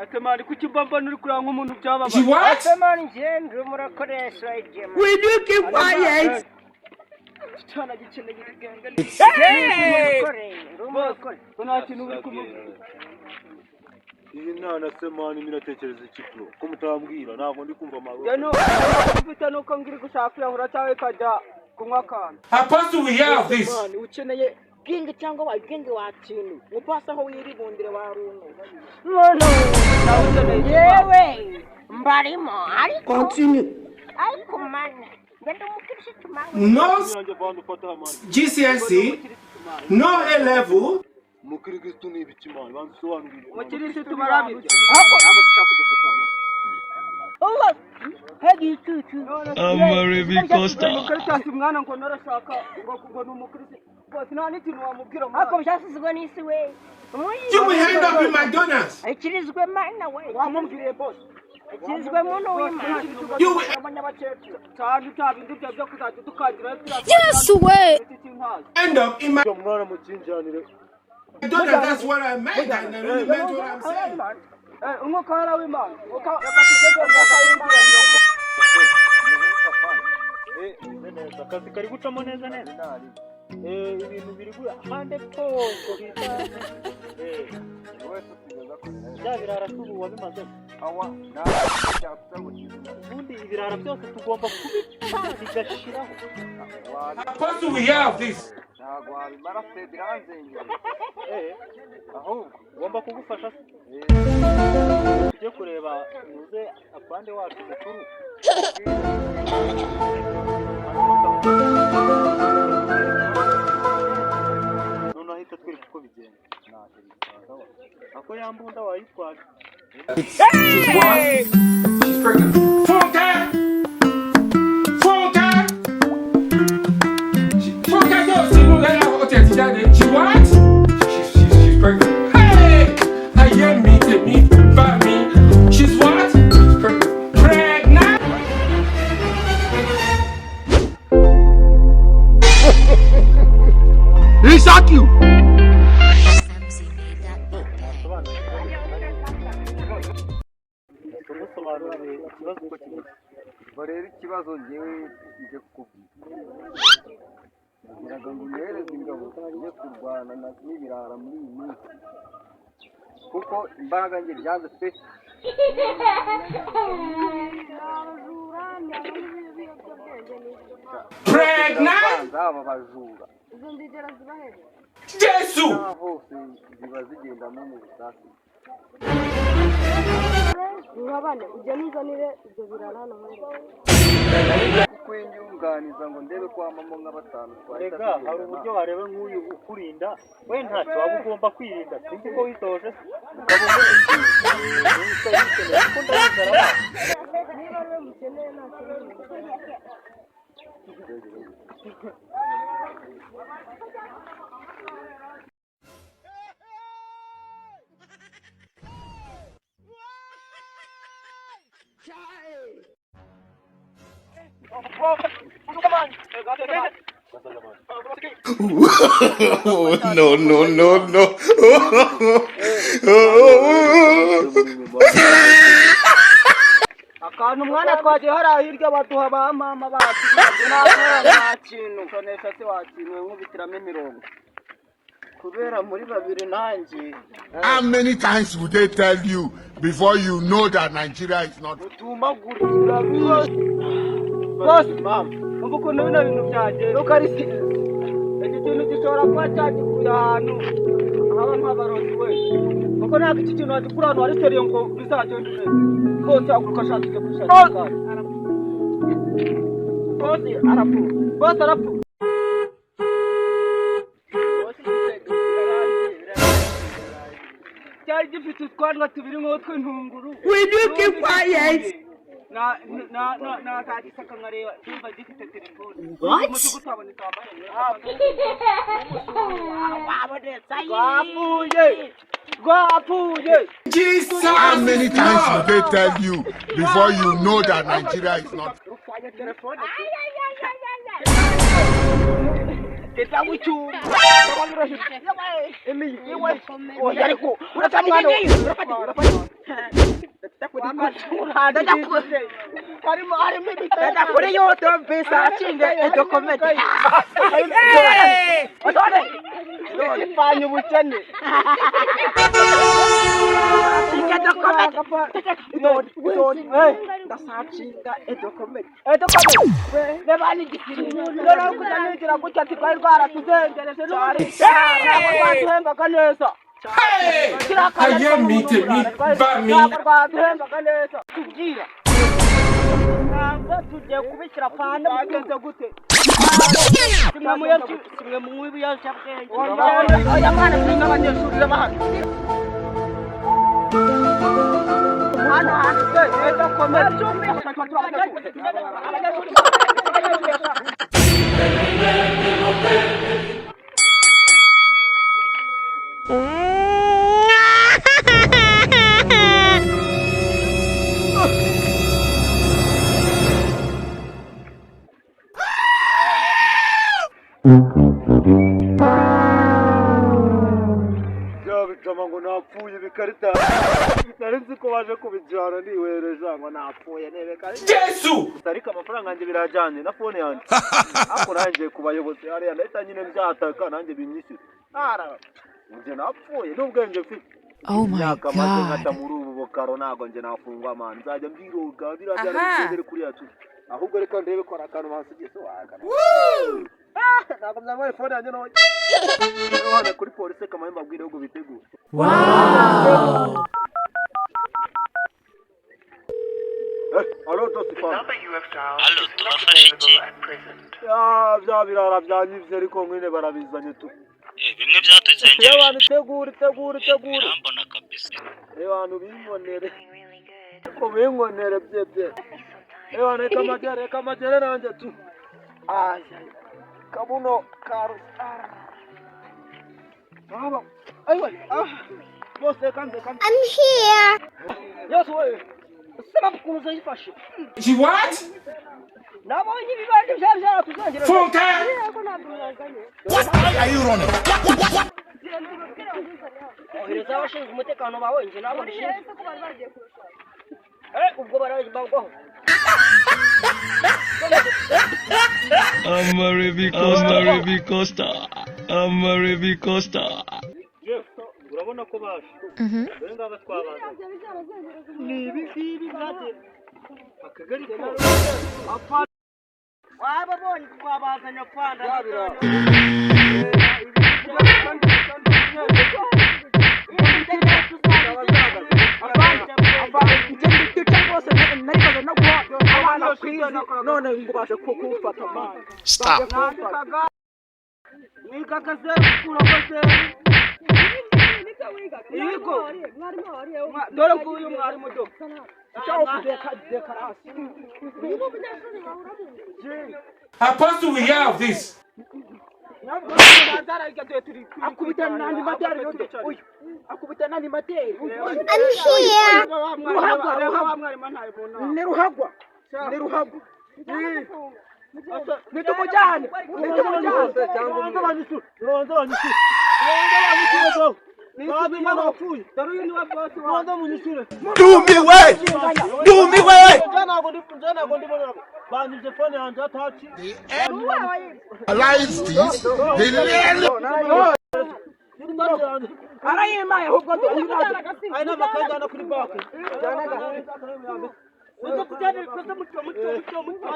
Ate man, kuki mbamba uri kureba nk'umuntu byababaye? What? Ate man, njye murakoresha igema. Will you keep quiet? Cyana gikeneye ibigenge. Ndi umurokore. Ko nta kintu uri kumubwira. Iyi nana se man, miratekereza iki bro, ko mutambwira? Ntabwo ndi kumva Njye amakuru. Ufite nuko ngiri gushaka kwiyahura cyangwa ikajya kunywa akantu. Apostle, we hear of this. Man, ukeneye bwenge cyangwa wawe bwenge wa kintu mupasi aho wiribundire warungu. Muntu. Nawe ukeneye. Yewe, mbarimo ariko. Continue. Ariko man, ngenda umukirisitu man. No Yanjye bandi ufata man. GCSE, no A level. Umukirisitu ni ibiki man? Banza usobanurire. Umukirisitu barabirya, ariko ntabwo dushaka kudufata. Hegicucu. Umukaritasi mwana, ngo narashaka ngo ni umukirisitu rwose, nta n'ikintu wamubwira mwana. Ariko byasizwe n'isi we. You will end up in McDonald's. Ikirizwe mana we. Wamubwiriye bose. Ikirizwe muntu w'Imana. You will Cyane bya bindi byawe byo kuzajya dukangira. Yesu we! end up in Ujya mwana mukinjanire. McDonald's. That's what I meant. I really meant what I'm saying. Umwuka wera w'Imana, reka tugeze umwuka w'Imana. Neza, akazi kari gucamo neza neza. Ibintu biri hande poko bita bya birara tubu wabimaze. Ubundi ibirara byose tugomba kubica bigashiraho. Apostle, we hear of this. Ntabwo wabimara pe, biranzengera. Ahubwo ugomba kugufasha se tujye kureba muze afande wacu mukuru. Noneho ahita atwereka uko bigenda ako ya mbunda wayitwaje. She's what? She's pregnant. Funke! Funke! Funke yóò sínú lẹ́yìn ó tiẹ̀ ti jáde. She what? She's pregnant. Hey! Ayé mi, tèmi bá mi. She's what? She's pregnant. Pregnant! He shot you. MC made that beat bang. Tumusobanurire ikibazo uko kimeze. Ubwo rero ikibazo ngewe nje kukubwira, nagiraga ngo unyohereze ingabo njye kurwana n'ibirara muri iyi minsi, kuko imbaraga njye byanze pe. Pregnant! Biravanze, aba bajura. Jesu! N'aha hose ziba zigendamo mu busasi. Mwabane ujya nuzanire ibyo birara hano muri Kuko nyunganiza ngo ndebe ko wamamo nka batanu twahita Rega hari tugendana. Uburyo wareba nk'uyu ukurinda we, ntacyo waba ugomba kwirinda. Sinzi ko witoje se ukaba umukeneye, kuko ndabizi arabazi. Niba ari we mukeneye, nta kibazo. No, no, no, no. Akantu mwana, twagiye hariya hirya baduha ba mama bacu nta kintu shonesha se wakintu nkubitiramo imirongo kubera muri babiri nanjye. How many times would they tell you before you know that Nigeria is not? Utumagure rwose mama, umva ukuntu bino bintu byagenda uko ari iki kintu gishobora kuba cyagikuye ahantu haba nk'abarozi wese, kuko ntabwo iki kintu wagikura ahantu hari sérieux ngo bizagende neza rwose. Haguruka ashaka ijya kwishakira bose arapfuye, bose arapfuye. Bose igisego birarangiye, birarangiye. Cyari gifite utwanwa tubiri nk'utw'intunguru. Will you keep quiet? Na na na na kagisaka nkareba ndumva gifite telefone. What? Umutugu utabonetse wambaye Wabonetse. Rwapfuye, rwapfuye. Jesus! How many times Lord! would they tell you before you know that Nigeria is not? Rupfanye telefone teta mu cyumba. Oya ariko urafata mwana urafata Harimo harimo Dada kuri YouTube searching document. Ipfanye ubukene. Searching document. Ndasearchinga document. Document. Reba ni igisimu. Noneho kujya nigira gutya ati twari rwaratuzengereje n'ubundi. Ntabwo rwaduhembaga neza. Hey! Ayé mi tèmi bá mi. Ntabwo rwaduhembaga neza. Tubwira. Ntabwo tugiye kubishyira pande mugenze gute. Kimwe mu biyobyabwenge. Oya mwana turi n'abanyeshuri reba hano. Hano handitse document. Abanyeshuri. Bya bijama ngo napfuye ibikarita nari nzi ko baje kubijyana niwereje ngo napfuye n'ibikarita Jésù! gusa ariko amafaranga yanjye birajyanye na phone yanjye ariko nanjye ku bayobozi hariya ndahita nyine mbyataka nanjye binyishyure Ara, njye napfuye n'ubwenge mfite Oh my imyaka maze nkata God. muri ubu bukaro ntabwo njye nafungwa mani nzajya mbiroga biriya Aha. byarabisezere kuriya tu ahubwo reka ndebe ko hari akantu bansigiye se wagana ntabwo byambaye phone yanjye ntoya rero hano kuri polisi kamaye mbabwire ahubwo bitegure. Wow. Alo Joseph. Alo, turafashe iki? Ya bya birara byanyivye ariko mwine barabizanye tu. Bimwe byatuzengereje. Abantu tegura tegura tegura. Birambona kabisa. Abantu bingonere. Ko bingonere bye bye. Abantu reka amagere reka amagere nanjye tu. Ay ay. Kabuno karu. Baba. Aywa. Ah. Bose kanze kanze. I'm here. Yose we. Saba kuza yifashe. She what? Nabonye ibibandi byari byaratuzengereje. Funke! Why are you running? Ohereza abashinzwe umutekano bawe njye nabo nshinzwe. Ubwo barabagwaho. Amarebi Costa, Amarebi Costa. Jeff, urabona ko baje. Dore ngaba twabazanye. Ni ibi ngibi byagiye. Akagari kose. Wababonye twabazanye panda. None ngo bashe kumfata mani. Stop. Nigaga zeru kuramo zeru. Yego. Dore nguyu mwarimu do. Icyaho kudeka dekarasi. Apostle will hear of this. Akubita nandi materi yote. Uyu. Akubita nandi materi. I'm here. Ruhagwa ruhagwa. Ni ruhagwa. Ni ruhagwa. Nitumujyane. Nitumujyane. Ubanza banyishyure. Ubanza banyishyure. Ubanza banyishyure. Dore uyu niwe boss wawe. Ubanza munyishyure. Ndumiwe! Ndumiwe! Njye ntabwo ndibonera. Banyibye phone yanjye ataci. Realize this? They really Arayimaye ahubwo Aya ni amakaye njyana kuri banki. Muzo kujyana mucyo mucyo mucyo mucyo.